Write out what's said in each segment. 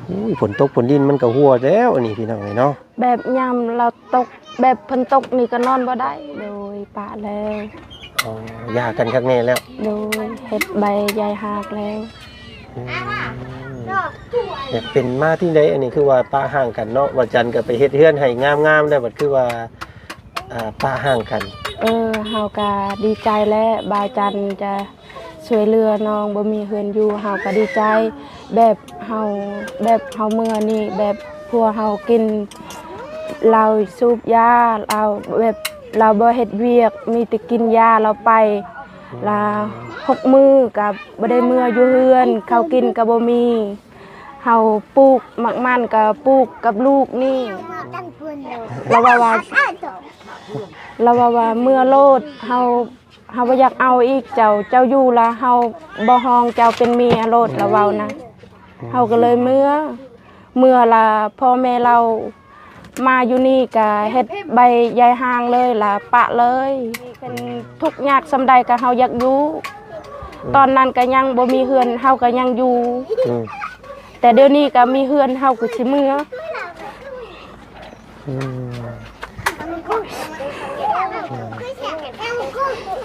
ໂອ້ຍ ຝົນຕົກຝົນດິນມັນກໍຮົ່ວແລ້ວ ອັນນີ້ພີ່ນ້ອງເອີຍເນາະ. ແບບຍາມລາວຕົກ ແບບເພິ່ນຕົກນີ້ກໍນອນບໍ່ໄດ້ ໂດຍປະແລ້ວ. ອໍ ຢ່າກັນຄັກແນ່ແລ້ວ. ໂດຍ ເຮັດໃບໃຫຍ່ຮາກແລ້ວ. ອືມ ແບບເປັນມາຈັ່ງໃດ ອັນນີ້ຄືວ່າປະຮ້າງກັນເນາະ? ວ່າຈັນກໍໄປເຮັດເຮືອນໃຫ້ງາມໆ ແລ້ວບັດຄືວ່າ ອ່າ ປະຮ້າງກັນ. ເອີ ເຮົາກໍດີໃຈແຫຼະ ບ່າວຈັນຈະຊ່ວຍເຫຼືອນ້ອງ ບໍ່ມີເຮືອນຢູ່ ເຮົາກໍດີໃຈ. ແບບເຮົາ ແບບເຮົາເມືອນີ້ ແບບຜົວເຮົາກິນເຫຼົ້າ ສູບຢາ ລາວແບບລາວບໍ່ເຮັດວຽກ ມີແຕ່ກິນຢາລາວໄປ ລະຫົກມື້ກໍບໍ່ໄດ້ເມືອຢູ່ເຮືອນ ເຂົ້າກິນກໍບໍ່ມີ. ເຮົາປູກໝາກມັນກໍປູກກັບລູກນີ້ ລາວເວົ້າວ່າ ລາວເວົ້າວ່າ ເມືອໂລດ ເຮົາ ເຮົາບໍ່ຢາກເອົາອີກເຈົ້າ ເຈົ້າຢູ່ລະເຮົາບໍ່ຮອງເຈົ້າເປັນເມຍໂລດ ລາວເວົ້ານະ. ເຮົາກໍເລີຍເມືອ ເມືອລະພໍ່ແມ່ລາວມາຢູ່ນີ້ກະເຮັດໃບຢາຍຮ້າງເລີຍ ລະປະເລີຍ. ເປັນທຸກຍາກສ່ຳໃດກະເຮົາຢາກຢູ່ ອືມ ຕອນນັ້ນກະຍັງບໍ່ມີເຮືອນ ເຮົາກະຍັງຢູ່ ອືມ ແຕ່ດຽວນີ້ກະມີເຮືອນ ເຮົາກໍຊິເມືອ. ອືມ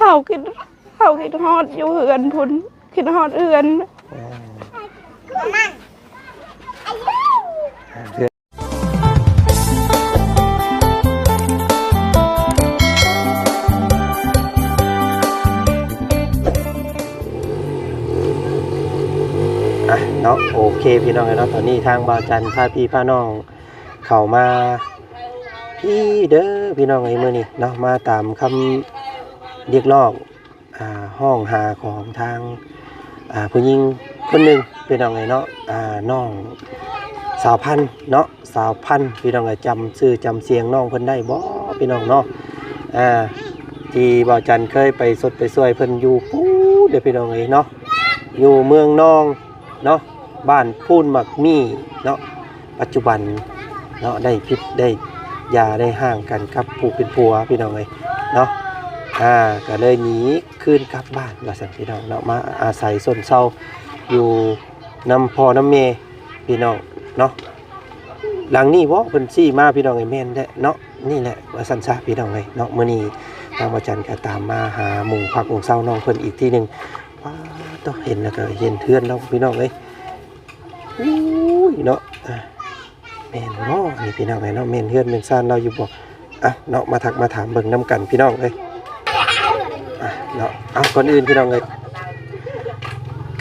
ເຮົາຄິດ ເຮົາຄິດຮອດຢູ່ເຮືອນພຸ້ນ ຄິດຮອດເຮືອນ. ອ່ະເນາະ ໂອເຄພີ່ນ້ອງເອີຍເນາະ ຕອນນີ້ທາງບ່າວຈັນພາພີ່ພານ້ອງເຂົ້າມາພີ້ເດີພີ່ນ້ອງເອີຍ ມື້ນີ້ເນາະ ມາຕາມຄຳຮຽກຮ້ອງ ອ່າ ຮ້ອງຫາຂອງທາງ ອ່າ ຜູ້ຍິງຄົນໜຶ່ງພີ່ນ້ອງເອີຍເນາະ ອ່າ ນ້ອງສາວພັນເນາະ ສາວພັນ ພີ່ນ້ອງເອີຍ ຈຳຊື່ຈຳສຽງນ້ອງເພິ່ນໄດ້ບໍ່ພີ່ນ້ອງເນາະ? ອ່າ ທີ່ບ່າວຈັນເຄີຍໄປຊົດໄປຊ່ວຍເພິ່ນຢູ່ພຸ້ນເດີພີ່ນ້ອງເອີຍເນາະ ຢູ່ເມືອງນອງເນາະ ບ້ານພູນໝາກມີ້ເນາະ. ປັດຈຸບັນເນາະ ໄດ້ຜິດໄດ້ຢ່າໄດ້ຮ້າງກັນກັບຜູ້ເປັນຜົວພີ່ນ້ອງເອີຍເນາະ ອ່າ ກໍເລີຍໜີຄືນກັບບ້ານວ່າຊັ້ນພີ່ນ້ອງເນາະ ມາອາໄສຊົນເຊົາຢູ່ນຳພໍ່ນຳແມ່ພີ່ນ້ອງເນາະ. ຫຼັງນີ້ບໍ່ ເພິ່ນຊີ້ມາພີ່ນ້ອງເອີຍ ແມ່ນແຫຼະເນາະ ນີ້ແຫຼະວ່າຊັ້ນຊະພີ່ນ້ອງເອີຍເນາະ. ມື້ນີ້ທາງບ່າວຈັນກໍຕາມມາຫາໝ່ອງພັກໝ່ອງເຊົານ້ອງເພິ່ນອີກທີໜຶ່ງ. ປາດໂທ້ ເຫັນແລ້ວກໍເຫັນເຮືອນລາວພີ່ນ້ອງເອີຍ ໂອ້ຍເນາະ ອ່າ ແມ່ນບໍ່ນີ້ພີ່ນ້ອງເອີຍເນາະ ແມ່ນເຮືອນແມ່ນຊານລາວຢູ່ບໍ່? ອ່ະເນາະ ມາທັກມາຖາມເບິ່ງນຳກັນພີ່ນ້ອງເອີຍ ອ່ະເນາະ. ເອົາ ກ່ອນອື່ນພີ່ນ້ອງເອີຍ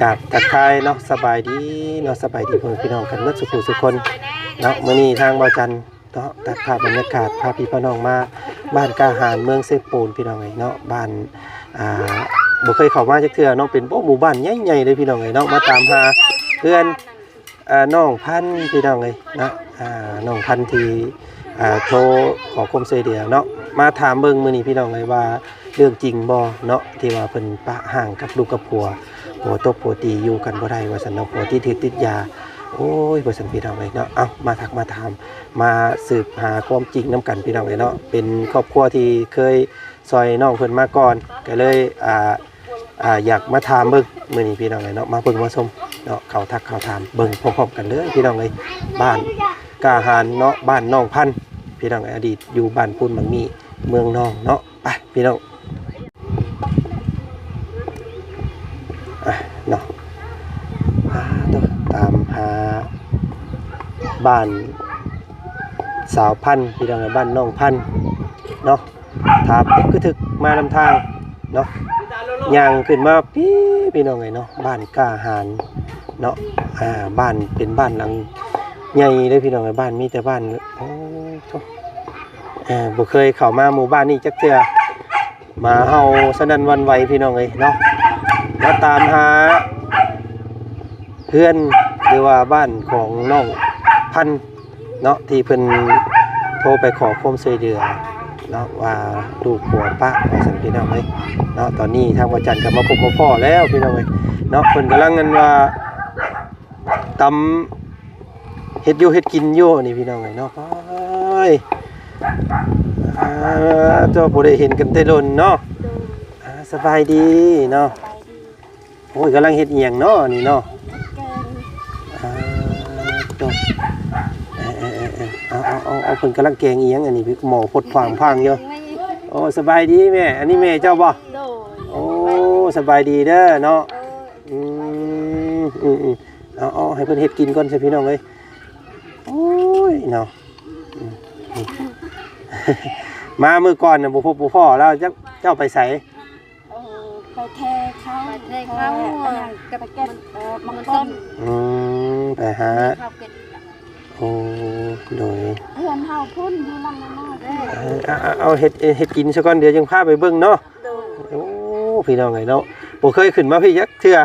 ກາບທັກທາຍເນາະ ສະບາຍດີເນາະ ສະບາຍດີພໍ່ແມ່ພີ່ນ້ອງກັນໝົດສູ່ຜູ້ສູ່ຄົນເນາະ. ມື້ນີ້ທາງບ່າວຈັນ ເນາະ ຕັດພາບບັນຍາກາດ ພາພີ່ພານ້ອງມາບ້ານກ້າຫານ ເມືອງເຊໂປນ ພີ່ນ້ອງເອີຍເນາະ. ບ້ານ ອ່າ ບໍ່ເຄີຍເຂົ້າມາຈັກເທື່ອເນາະ ເປັນ ໂອ້ ໝູ່ບ້ານໃຫຍ່ໆເລີຍ ພີ່ນ້ອງເອີຍເນາະ. ມາຕາມຫາເຮືອນ ອ່າ ນ້ອງພັນ ພີ່ນ້ອງເອີຍເນາະ ອ່າ ນ້ອງພັນທີ່ ອ່າ ໂທຂໍຄວາມຊ່ວຍເຫຼືອເນາະ. ມາຖາມເບິ່ງມື້ນີ້ ພີ່ນ້ອງເອີຍ ວ່າເລື່ອງຈິງບໍ່ເນາະ ທີ່ວ່າເພິ່ນປະຮ້າງກັບລູກກັບຜົວ ຜົວຕົບຜົວຕີຢູ່ກັນບໍ່ໄດ້ວ່າຊັ້ນເນາະ ຜົວຕິດເຮັດຕິດຢາ ໂອ້ຍ ວ່າຊັ້ນ ພີ່ນ້ອງເອີຍເນາະ. ເອົາ ມາທັກມາຖາມ ມາສືບຫາຄວາມຈິງນຳກັນ ພີ່ນ້ອງເອີຍເນາະ. ເປັນຄອບຄົວທີ່ເຄີຍຊ່ອຍນ້ອງເພິ່ນມາກ່ອນ ກໍເລີຍ ອ່າ ອ່າ ຢາກມາຖາມເບິ່ງ ມື້ນີ້ ພີ່ນ້ອງເອີຍເນາະ ມາເບິ່ງມາຊົມເນາະ ເຂົ້າທັກເຂົ້າຖາມເບິ່ງພ້ອມໆກັນເລີຍ ພີ່ນ້ອງເອີຍ. ບ້ານກ້າຫານເນາະ ບ້ານນ້ອງພັນ ພີ່ນ້ອງເອີຍ ອະດີດຢູ່ບ້ານພູນໝາກມີ້ ເມືອງນອງເນາະ. ໄປພີ່ນ້ອງ ອ່ະເນາະ ອ່າ ຕາມຫາບ້ານສາວພັນ ພີ່ນ້ອງເອີຍ ບ້ານນ້ອງພັນເນາະ. ຖາມຕຶກກະທຶກມານຳທາງເນາະ ຍ່າງຂຶ້ນມາພີ້ ພີ່ນ້ອງເອີຍເນາະ ບ້ານກ້າຫານເນາະ. ອ່າ ບ້ານເປັນບ້ານຫຼັງໃຫຍ່ເດ້ ພີ່ນ້ອງເອີຍ ບ້ານມີແຕ່ບ້ານ ໂອ້ໂທ້ ເອີ ບໍ່ເຄີຍເຂົ້າມາໝູ່ບ້ານນີ້ຈັກເທື່ອ ໝາເຫົ່າສະໜັ່ນຫວັ່ນໄຫວ ພີ່ນ້ອງເອີຍເນາະ. ມາຕາມຫາເຮືອນ ຫຼືວ່າບ້ານຂອງນ້ອງພັນເນາະ ທີ່ເພິ່ນໂທໄປຂໍຄວາມຊ່ວຍເຫຼືອເນາະ ວ່າລູກຜົວປະວ່າຊັ້ນ ພີ່ນ້ອງເອີຍເນາະ. ຕອນນີ້ທາງບ່າວຈັນກໍມາພົບມາພໍ້ແລ້ວ ພີ່ນ້ອງເອີຍເນາະ. ເພິ່ນກຳລັງ ອັນວ່າ ຕຳເຮັດຢູ່ເຮັດກິນຢູ່ນີ້ ພີ່ນ້ອງເອີຍເນາະ. ໂອ້ຍ ອ່າ ເຈົ້າ ບໍ່ໄດ້ເຫັນກັນແຕ່ດົນເນາະ. ໂດຍ ອ່າ ສະບາຍດີເນາະ. ສະບາຍດີ. ໂອ້ຍ ກຳລັງເຮັດອີ່ຫຍັງເນາະນີ້ເນາະ? ເຮັດແກງ. ອ່າ ເອີໆໆໆ ເອົາໆໆ ເອົາ ເພິ່ນກຳລັງແກງອີ່ຫຍັງອັນນີ້? ໝໍ້ຟົດພາງໆຢູ່. ໂອ້ ສະບາຍດີແມ່ ອັນນີ້ແມ່ເຈົ້າບໍ່? ໂດຍ. ໂອ້ ສະບາຍດີເດີເນາະ. ເອີ ອືມ ອືມໆ ເອົາໆ ໃຫ້ເພິ່ນເຮັດກິນກ່ອນຊະພີ່ນ້ອງເອີຍ. ໂອ້ຍເນາະ ອືມ ມາມື້ກ່ອນນະບໍ່ພົບບໍ່ພໍ້ລາວ ຈັກເຈົ້າໄປໃສ? ເອີ ໄປແທເຂົ້າ ໄປແທເຂົ້າ ແທອັນນັ້ນ ກັບໄປເກັບ ມັນ ເອີ ມັນຕົ້ນ ອືມ ໄປຫາ ເຂົ້າເກັບ. ໂອ້ ໂດຍ ເພື່ອນເຮົາພຸ້ນຢູ່ຫຼັງນັ້ນເດີ. ເອີ ເອົາ ເອົາ ເຮັດ ເຮັດກິນຊະກ່ອນ ດຽວຈຶ່ງພາໄປເບິ່ງເນາະ. ໂດຍ. ໂອ້ ພີ່ນ້ອງເອີຍເນາະ ບໍ່ເຄີຍຂຶ້ນມາພີ້ຈັກເທື່ອ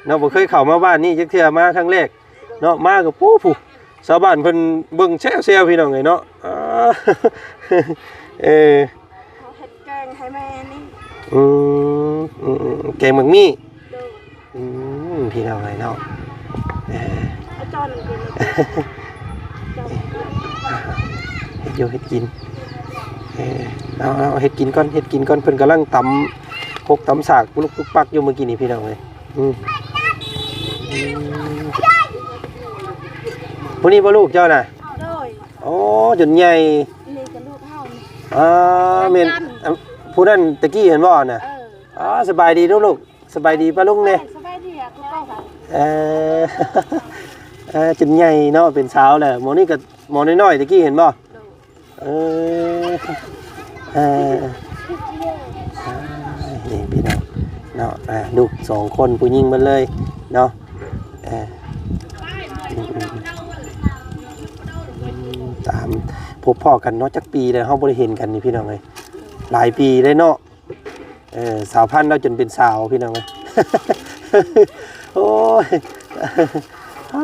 ເນາະ ບໍ່ເຄີຍເຂົ້າມາບ້ານນີ້ຈັກເທື່ອ ມາຄັ້ງແລກເນາະ. ມາກໍ ໂອ້ ຜູ້ ຊາວບ້ານເພິ່ນເບິ່ງແຊວໆ ພີ່ນ້ອງເອີຍເນາະ. ອ່າ ເອີ ເຮົາເຮັດແກງໃຫ້ແມ່ນີ້. ອືມ ອືມໆ ແກງໝາກມີ້. ໂດຍ. ອືມ ພີ່ນ້ອງເອີຍເນາະ ເອີ ເອົາຈອນກິນ ເຮັດຢູ່ເຮັດກິນ. ເອີ ເອົາໆ ເຮັດກິນກ່ອນ ເຮັດກິນກ່ອນ ເພິ່ນກຳລັງຕຳຄົກຕຳສາກປຸກປຸກປັກຢູ່ເມື່ອກີ້ນີ້ ພີ່ນ້ອງເອີຍ. ອືມ ອືມ ຜູ້ນີ້ບໍ່ລູກເຈົ້ານະ? ໂດຍ. ໂອ້ ຈົນໃຫຍ່ ນີ້ກໍລູກເຮົານີ້. ອ່າ ແມ່ນ ອັນ ຜູ້ນັ້ນຕະກີ້ເຫັນບໍ່ນະ? ເອີ. ອ່າ ສະບາຍດີລູກ ສະບາຍດີປ້າລຸງແດ່. ສະບາຍດີ ອ່າ ຄືເກົ່າ. ເອີ ເອີ ຈົນໃຫຍ່ເນາະ ເປັນສາວແລ້ວ. ໝໍນີ້ກໍໝໍນ້ອຍໆ ຕະກີ້ເຫັນບໍ່? ໂດຍ. ເອີ ເອີ ອ່າ ນີ້ພີ່ນ້ອງເນາະ ອ່າ ລູກສອງຄົນ ຜູ້ຍິງໝົດເລີຍເນາະ. ເອີ ອືມໆ ອືມ ຕາມ ພົບພໍ້ກັນເນາະ ຈັກປີແລ້ວເຮົາບໍ່ໄດ້ເຫັນກັນນີ້ ພີ່ນ້ອງເອີຍ ຫຼາຍປີເດ້ເນາະ. ເອີ ສາວພັນລາວຈົນເປັນສາວ ພີ່ນ້ອງເອີຍ. ໂອ້ຍ ອ້າ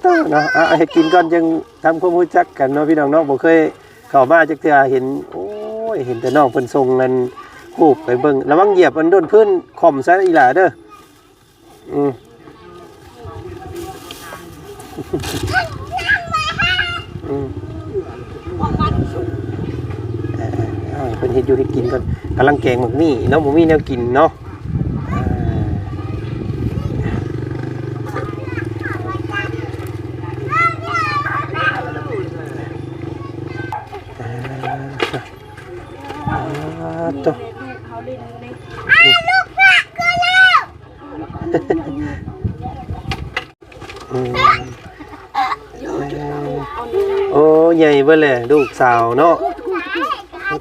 ໂທ້ເນາະ ອ່າ ເຮັດກິນກ່ອນ ຈຶ່ງທຳຄວາມຮູ້ຈັກກັນເນາະ ພີ່ນ້ອງເນາະ. ບໍ່ເຄີຍເຂົ້າມາຈັກເທື່ອ ເຫັນ ໂອ້ຍ ເຫັນແຕ່ນ້ອງເພິ່ນສົ່ງອັນຮູບໄປເບິ່ງ. ລະວັງຢຽບອັນໂດນພື້ນ ຄອມຊະອີຫຼ້າເດີ. ອືມ ອືມ ເອີ ເອົາໃຫ້ເພິ່ນເຮັດຢູ່ເຮັດກິນກ່ອນ. ກຳລັງແກງໝາກມີ້ເນາະ ບໍ່ມີແນວກິນເນາະ. ເອີ ເອີ ໂຕ ອືມ ໂອ້ ໃຫຍ່ເບິດແຫຼະ ລູກສາວເນາະ.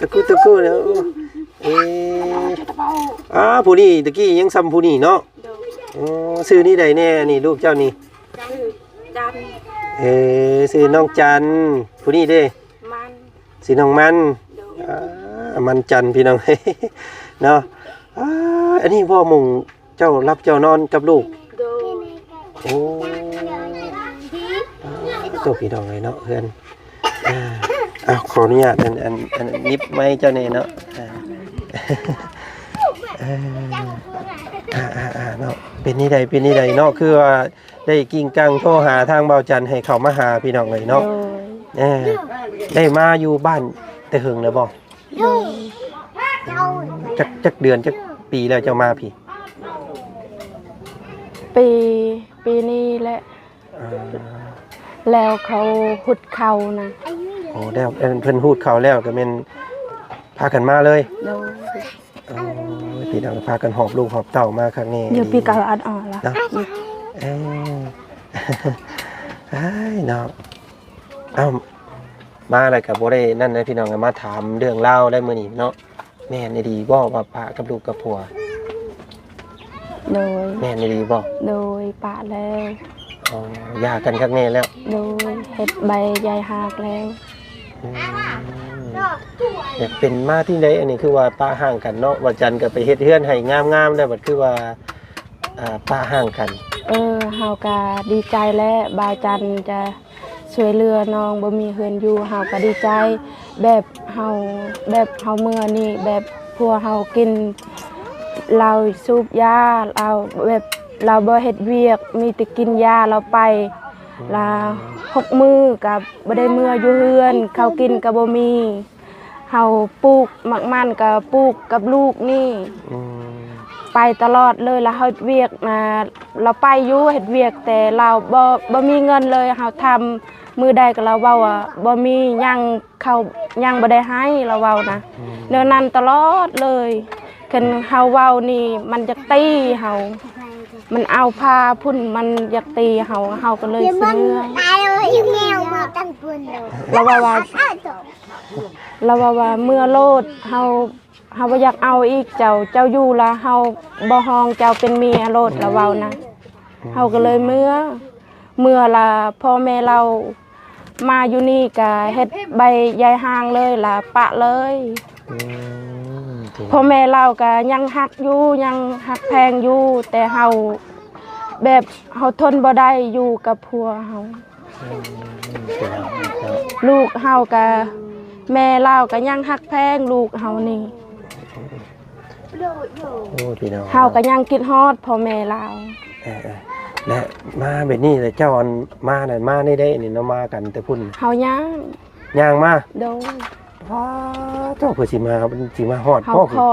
ຕະກຸຕະກຸເນາະ. ເອີ ອ່າ ຜູ້ນີ້ຕະກີ້ຍັງຊ່ຳຜູ້ນີ້ເນາະ. ໂອ້ ຊື່ນີ້ໃດແດ່ ອັນນີ້ລູກເຈົ້ານີ້? ຊື່ຈັນ. ເອີ ຊື່ນ້ອງຈັນ. ຜູ້ນີ້ເດ? ມັນ. ຊື່ນ້ອງມັນ. ໂດຍ. ອ່າ ມັນຈັນ ພີ່ນ້ອງເນາະ. ອ່າ ອັນນີ້ບໍ່ ໝ່ອງເຈົ້າຫຼັບເຈົ້ານອນກັບລູກ? ໂດຍ. ໂອ້ ໂຕ ພີ່ນ້ອງເອີຍເນາະ ເຮືອນ. ອ່າ ເອົາ ຂໍອະນຸຍາດ ອັນ ອັນ ອັນ ຫຍິບໄມເຈົ້າແດ່ເນາະ. ອ່າ ເອີ ອ່າໆໆ ເນາະ ເປັນແນວໃດ ເປັນແນວໃດເນາະ ຄືວ່າ ໄດ້ກິ້ງກັງໂທຫາທາງບ່າວຈັນໃຫ້ເຂົ້າມາຫາ ພີ່ນ້ອງເອີຍເນາະ. ໂດຍ. ເອີ ໄດ້ມາຢູ່ບ້ານແຕ່ເຫິງແລ້ວບໍ່? ໂດຍ. ອືມ ຈັກ ຈັກເດືອນ ຈັກປີແລ້ວເຈົ້າມາພີ້? ປີ ປີນີ້ແຫຼະ. ອ່າ ແລ້ວເຂົາຮຸດເຂົ້ານະ. ໂອ້ ແລ້ວ ເອີ ເພິ່ນຮຸດເຂົ້າແລ້ວກໍແມ່ນພາກັນມາເລີຍ? ໂດຍ. ໂອ້ຍ ພີ່ນ້ອງພາກັນຫອບລູກຫອບເຕົ້າມາຄັກແນ່ ຢູ່ປີເກົ່າອັນອອກລະເນາະ. ເອີ ອ້າຍເນາະ. ເອົ້າ ມາແລ້ວກໍບໍ່ໄດ້ນັ້ນເດ້ພີ່ນ້ອງ ມາຖາມເລື່ອງລາວໄດ້ມື້ນີ້ເນາະ. ແມ່ນອີ່ຫຼີບໍ່ວ່າປະກັບລູກກັບຜົວ? ໂດຍ. ແມ່ນອີ່ຫຼີບໍ່? ໂດຍ ປະແລ້ວ. ອໍ ຢ່າກັນຄັກແນ່ແລ້ວ? ໂດຍ ເຮັດໃບໃຫຍ່ຮາກແລ້ວ. ອືມ ແບບເປັນມາທີ່ໃດ ອັນນີ້ຄືວ່າປະຮ່າງກັນເນາະ? ບ່າວຈັນກໍໄປເຮັດເຮືອນໃຫ້ງາມໆ ແລ້ວບັດຄືວ່າ ອ່າ ປະຮ່າງກັນ. ເອີ ເຮົາກໍດີໃຈແຫຼະ ບ່າວຈັນຈະຊ່ວຍເຫຼືອນ້ອງບໍ່ມີເຮືອນຢູ່ ເຮົາກໍດີໃຈ. ແບບເຮົາ ແບບເຮົາເມືອນີ້ ແບບຜົວເຮົາກິນເຫຼົ້າ ສູບຢາ ລາວແບບລາວບໍ່ເຮັດວຽກ ມີແຕ່ກິນຢາລາວໄປ. ລະຫົກມື້ກໍບໍ່ໄດ້ເມືອຢູ່ເຮືອນ ເຂົ້າກິນກໍບໍ່ມີ. ເຮົາປູກໝາກມັນກໍປູກກັບລູກນີ້. ອືມ ໄປຕະຫຼອດເລີຍ ລະເຮັດວຽກນະ ລາວໄປຢູ່ເຮັດວຽກ ແຕ່ລາວບໍ່ ບໍ່ມີເງິນເລີຍ ເຮົາຖາມມື້ໃດກໍລາວເວົ້າວ່າບໍ່ມີ ຍັງເຂົ້າ ຍັງບໍ່ໄດ້ໃຫ້ ລາວເວົ້ານະ ອືມ ແນວນັ້ນຕະຫຼອດເລີຍ ຄັນເຮົາເວົ້ານີ້ມັນຢາກຕີເຮົາ ມັນເອົາຜ້າພຸ້ນ ມັນຢາກຕີເຮົາ ເຮົາກໍເລີຍຊິເມືອ ລາວເວົ້າວ່າ ລາວເວົ້າວ່າ ເມືອໂລດ ເຮົາ ເຮົາບໍ່ຢາກເອົາອີກເຈົ້າ ເຈົ້າຢູ່ລະເຮົາບໍ່ຮອງເຈົ້າເປັນເມຍໂລດ ລາວເວົ້ານະ ເຮົາກໍເລີຍເມືອ ເມືອລະພໍ່ແມ່ລາວມາຢູ່ນີ້ກະເຮັດໃບຢາຍຮ້າງເລີຍ ລະປະເລີຍ ອືມ ພໍ່ແມ່ລາວກະຍັງຮັກຢູ່ ຍັງຮັກແພງຢູ່ ແຕ່ເຮົາແບບເຮົາທົນບໍ່ໄດ້ຢູ່ກັບຜົວເຮົາ ອືມ ພີ່ນ້ອງເນາະ ລູກເຮົາກະ ແມ່ລາວກະຍັງຮັກແພງລູກເຮົານີ້ ໂອ້ ພີ່ນ້ອງ ເຮົາກະຍັງຄິດຮອດພໍ່ແມ່ລາວ ເອີໆ ແລະ ມາແບບນີ້ແຫຼະ ເຈົ້າອັນມານັ້ນ ມານີ້ໄດ້ນີ້ເນາະ ມາກັນແຕ່ພຸ້ນ ເຮົາຍ່າງ ຍ່າງມາ ໂດຍ ປ້າ ເຈົ້າ ເພື່ອຊິມາ ຊິມາຮອດ ເຮົາ ພໍ້ ຂໍ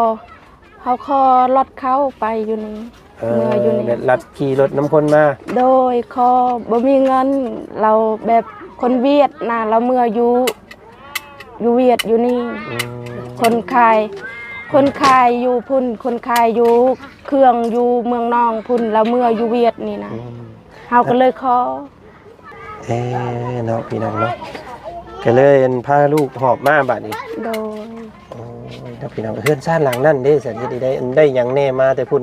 ເຮົາຂໍລັດເຂົ້າໄປຢູ່ນີ້ ເອີ ເມືອຢູ່ນີ້ ແບບລັດຂີ່ລົດນຳຄົນມາ ໂດຍ ຂໍ ບໍ່ມີເງິນ ລາວແບບຄົນຫວຽດນະ ລາວເມືອຢູ່ ຢູ່ຫວຽດຢູ່ນີ້ ອືມ ຄົນຂາຍ ຄົນຂາຍຢູ່ພຸ້ນ ຄົນຂາຍຢູ່ເຄື່ອງຢູ່ເມືອງນອງພຸ້ນ ລາວເມືອຢູ່ຫວຽດນີ້ນະ ອືມ ເຮົາກໍເລີຍຂໍ ເອີ ເນາະ ພີ່ນ້ອງເນາະ ກໍເລີຍອັນພາລູກຫອບມາບາດນີ້ ໂດຍ ໂອ້ຍ ເນາະ ພີ່ນ້ອງ ເຮືອນຊານຫຼັງນັ້ນເດ້ ສັນເຮັດໄດ້ ໄດ້ຫຍັງແດ່ມາແຕ່ພຸ້ນ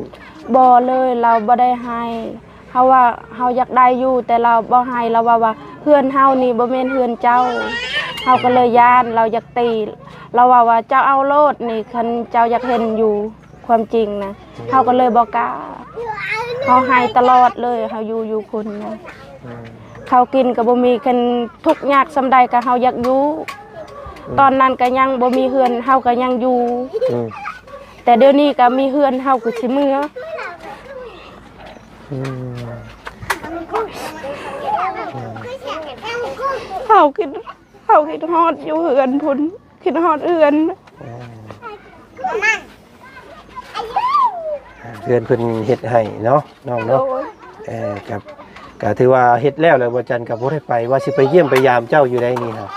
ບໍ່ເລີຍ ລາວບໍ່ໄດ້ໃຫ້ ເຮົາວ່າເຮົາຢາກໄດ້ຢູ່ ແຕ່ລາວບໍ່ໃຫ້ ລາວເວົ້າວ່າ ເຮືອນເຮົານີ້ບໍ່ແມ່ນເຮືອນເຈົ້າ ເຮົາກໍເລີຍຢ້ານ ລາວຢາກຕີ ລາວເວົ້າວ່າ ເຈົ້າເອົາໂລດນີ້ ຄັນເຈົ້າຢາກເຫັນຢູ່ ຄວາມຈິງນະ ເຮົາກໍເລີຍບໍ່ກ້າ ເຮົາໃຫ້ຕະຫຼອດເລີຍ ເຮົາຢູ່ ຢູ່ພຸ້ນນະ ເຂົ້າກິນກໍບໍ່ມີ ຄັນທຸກຍາກສ່ຳໃດກໍເຮົາຢາກຢູ່ ອືມ ຕອນນັ້ນກໍຍັງບໍ່ມີເຮືອນ ເຮົາກໍຍັງຢູ່ ອືມ ແຕ່ດຽວນີ້ກໍມີເຮືອນ ເຮົາກໍຊິເມືອ ອືມ ເຮົາຄິດ ເຮົາຄິດຮອດຢູ່ເຮືອນພຸ້ນ ຄິດຮອດເຮືອນ ເອີ ເຮືອນເພິ່ນເຮັດໃຫ້ເນາະ ນ້ອງເນາະ ໂດຍ ເອີ ກໍ ກໍຖືວ່າເຮັດແລ້ວແຫຼະ ບໍ່ຈັນກໍບໍ່ໄດ້ໄປ ວ່າຊິໄປຢ້ຽມໄປຢາມເຈົ້າຢູ່ໃດນີ້ນະ